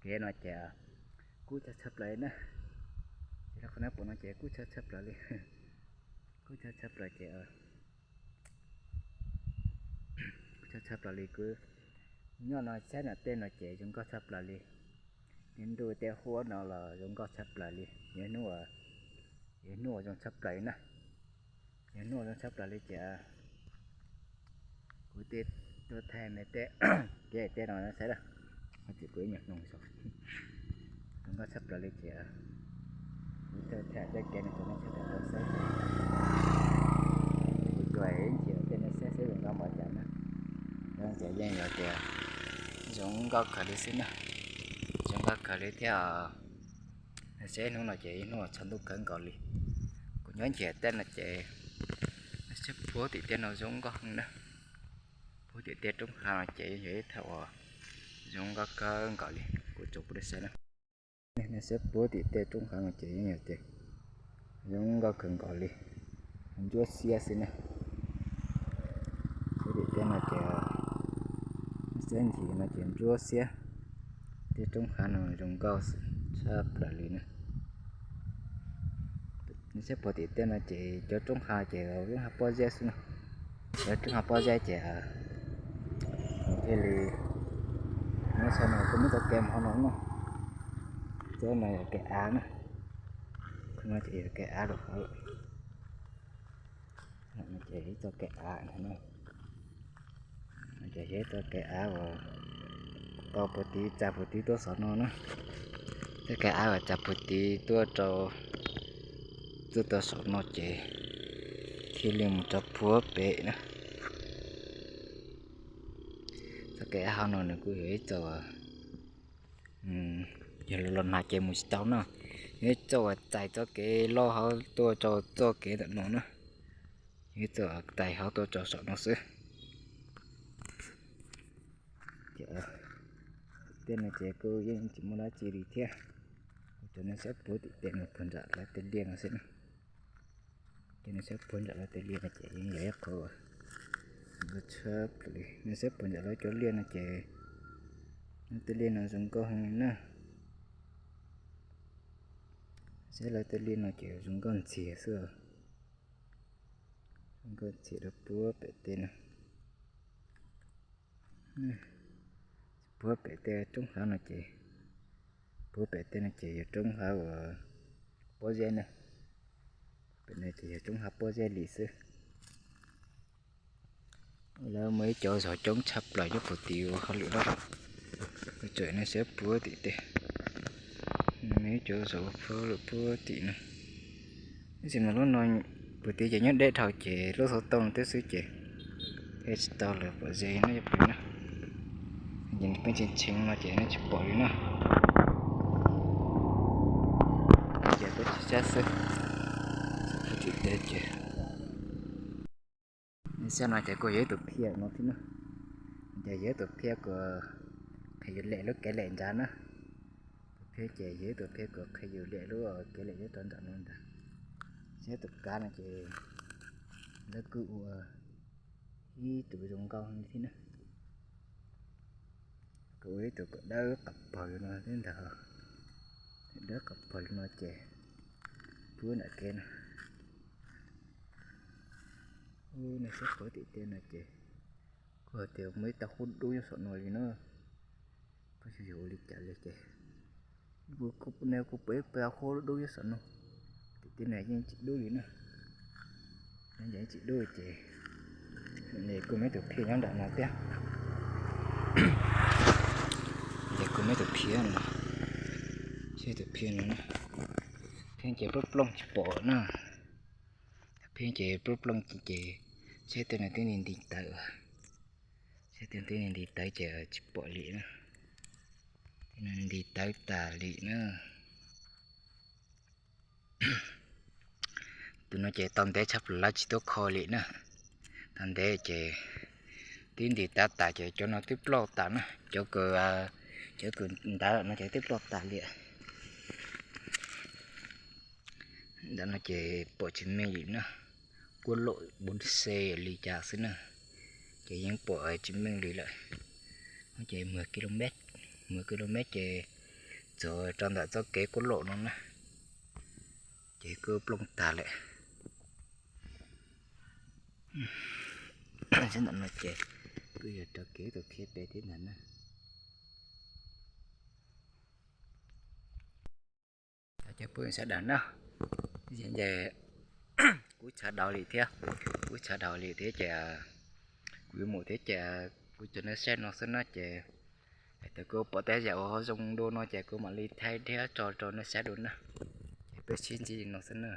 Kev no ces kub tshaj tshaj plaws li na. Ces qhov no pom no ces kub tshaj tshaj plaws li. Kub tshaj tshaj plaws ces kub tshaj tshaj plaws li. Kuv nyob no saib no tej no ces zoo nkauj tshaj plaws li. Tej ntuj tej huab no los zoo nkauj tshaj plaws li. Yog hnub, yog hnub uas zoo tshaj plaws li na. Yog hnub uas zoo tshaj plaws li ces kuv thiaj tuaj thaij nej tej kev tej no saib lawm. Ces kuv ib nyuag hnoos zoo nkauj tshaj plaws li ces kuv thiaj thaij tej kev no rau nej sawv daws tau saib. Kuv tsuas ib ntsis tej no saib seb zoo nkauj npaum cas na. Ces yeej yog tias zoo nkauj kawg li xwb na. Zoo nkauj kawg li thiab. Saib hnub no ces ib hnub tsaus ntuj kawg nkaus li. Kuv nyob ntsia tej no ces saib puag tim tej no zoo nkauj heev na. Puag tim tej roob hav no ces yog ib thaum uas zoo nkauj kawg nkaus li. Kuv tsuas pub nej saib na. Nej saib puag tim tej roob hav no ces yeej yog tias zoo nkauj kawg nkaus li. Ntsuab xiab xwb na. Puag tim tej no ces saib ntsis no ces ntsuab xiab. Tej roob hav no zoo nkauj tshaj plaws li na. Nej saib puag tim tej no ces cov roob hav ces roob hav pob zeb xwb na. Cov roob hav pob zeb ces thiaj li, nyob saum no kuj muaj txoj kev mus hauv no na. Txoj no yog kev av na. Txoj no ces yog kev av rau hauv. Ces ib txoj kev av no, ces yog ib txoj kev av uas tau puag tid txais puag tid tuaj saum no na. Txoj kev av uas txais puag tid tuaj rau, tuaj tau saum no ces thiaj li mus rau puag pem na. Txoj kev av hauv no nws kuj yog ib txoj, yog los nag ces mus tsis tau na. Yog ib txoj uas txais txoj kev loj hauv tuaj rau txoj kev ntawm no na. Yog ib txoj tais hauv tuaj rau saum no xwb. Ces tej no ces kuj yeej tsis muaj dab tsi li thiab. Kuv tsuas nej saib puag tim tej no puag nram lawv tej liaj no xwb na. Ces nej saib puag nram lawv tej liaj no ces yeej yog ib qho uas zoo nkauj tshaj plaws li. Nej saib puag nram lawv cov liaj no ces lawv tej liaj no zoo nkauj heev li na. Saib lawv tej liaj no ces zoo nkauj ntxiag xwb. Zoo nkauj ntxiag rau puag pem tej no. Puag pem tej roob hav no ces, puag pem tej no ces yog roob hav uas pob zeb na. Pem no ces yog roob hav pob zeb li xwb. Lawv muaj ib co zos coob tshaj plaws nyob puag tim hauv lwm lawm. Tseem nej saib puag tim tej, muaj ib co zos puag lwm puag tim no. Tab sis mas lub no puag tim ces nyob deb dhau ces lub xov tooj no twb xwb ces tsis tau lawm pom ze no cov pem na. Ces pheej tshee tshee no ces nej tsis pom li na. Ces kuv tsis sab xwb. Puag tim tej ces, xyov no ces kuj yog ib tug phiaj no thiab na. Ces yog ib tug phiaj kuj qhia yus lem lub kev lem nrad na. Tus phiaj ces yog ib tug phiaj kuj qhia yus lem lub kev lem nyob rau nram no ntag. Xyov tus kav no ces lawv kuj ua ib tug zoo nkauj li thiab na. Kuj ua ib tug kom dawb qas pog li no thiab ntag. Dawb qas pog li no ces puag nram kev no. Nej saib puag tim tej no ces kuj hais tias muaj ib tag hub dub nyob saum no li na. Kuj xyov yog ua li cas li ces kuj pom ib tag hub dub nyob saum no. Tim tej no yeej tsis dub li na. Yeej tsis dub ces kuj muaj ib tug phiaj nyob nram no thiab. Ces kuj muaj ib tug phiaj no, saib tus phiaj no, phiaj ces plooj plooj tsis pom na. Phiaj ces plooj plooj ces saib tej no twb nti nti tawv, saib tej no twb nti nti tawv ces tsis pom li na. Tej no nti tawv tas li na. Tus no ces tau ntev tshaj plaws lawv tsis tuaj kho li na. Tau ntev ces twb nti tawv tas ces cov no twb ploj tas na, cov kws, cov kws ntawd no ces twb ploj tas li. Ntawm no ces pom tsis meej li na, kuj loj npaum xwb li cas xwb na, ces yeej pom tsis meej li lawm. Ces mười ki lô mét, mười ki lô mét ces Txog rau ntawm txoj kev kuj lom no na, ces kuj plooj tag lawm. Sab ntawm no ces kuj yog rau kev tus khiav pem thiab ntag na. Cov phooj ywg sawv daws na, ces kuv tshav daus li thiab, kuv tshav daus li thiab ces kuv yuav mus thiab ces kuv tsuas nej saib no xwb na ces, hais tias kuv pom tej yam uas zoo dua no ces kuv mam li thaij thiab tso rau nej saib dua na. Ces peb sib ntsib li no xwb na.